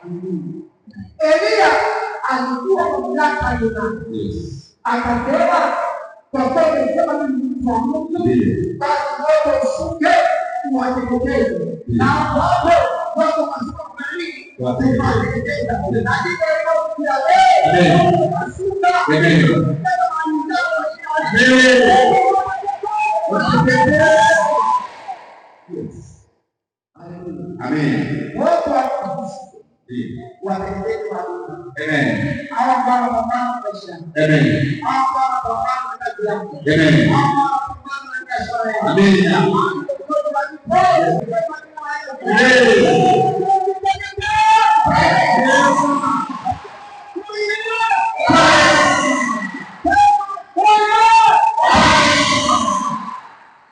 Eliya alijua mamlaka aliyonayo. Akasema kwa kuwa umesema mimi ni mtu wa Mungu, basi moto ushuke uwateketeze. Na hapo hapo watu wakasema kuna nini? Kuwateketeza. Na ndivyo ilivyokuwa leo. Moto ukashuka, ukateketeza maadui zao kwa jina la Yesu. Yes. Haleluya. Amen. Moto ushuke Ndiyo. uwateketeze maadui. Amen. Hawa ambao wanapambana na maisha yako. Amen. Hawa ambao wanapambana na kazi yako. Amen. Hawa ambao wanapambana na biashara yako. Amen.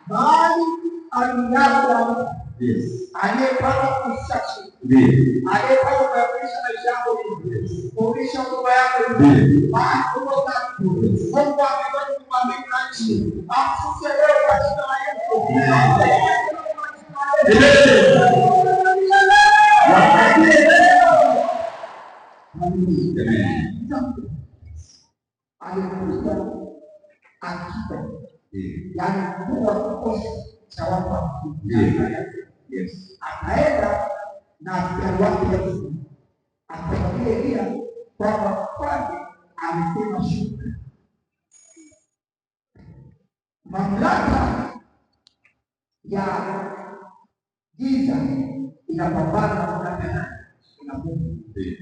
Bali adui yako Yes. aliyepanga kukushusha chini, Ndiyo. aliyepanga kuyarudisha maisha yako nyuma, Yes. kurudisha huduma yako nyuma, Ndiyo. mahali popote alipo, Mungu wa mbinguni, Mungu wa mbingu na nchi, amshushe leo kwa jina la Yesu. Amshushe leo kwa jina la Yesu. Amen. Alikuja akida, Ndiyo. yaani mkuu wa kikosi cha watu wa Ndiyo. Yes. akaenda na askari wake 1000 akamwambia Eliya kwamba mfalme amesema shuka. Mamlaka ya giza inapambana na mamlaka ya nani? Ya Mungu. Ndiyo.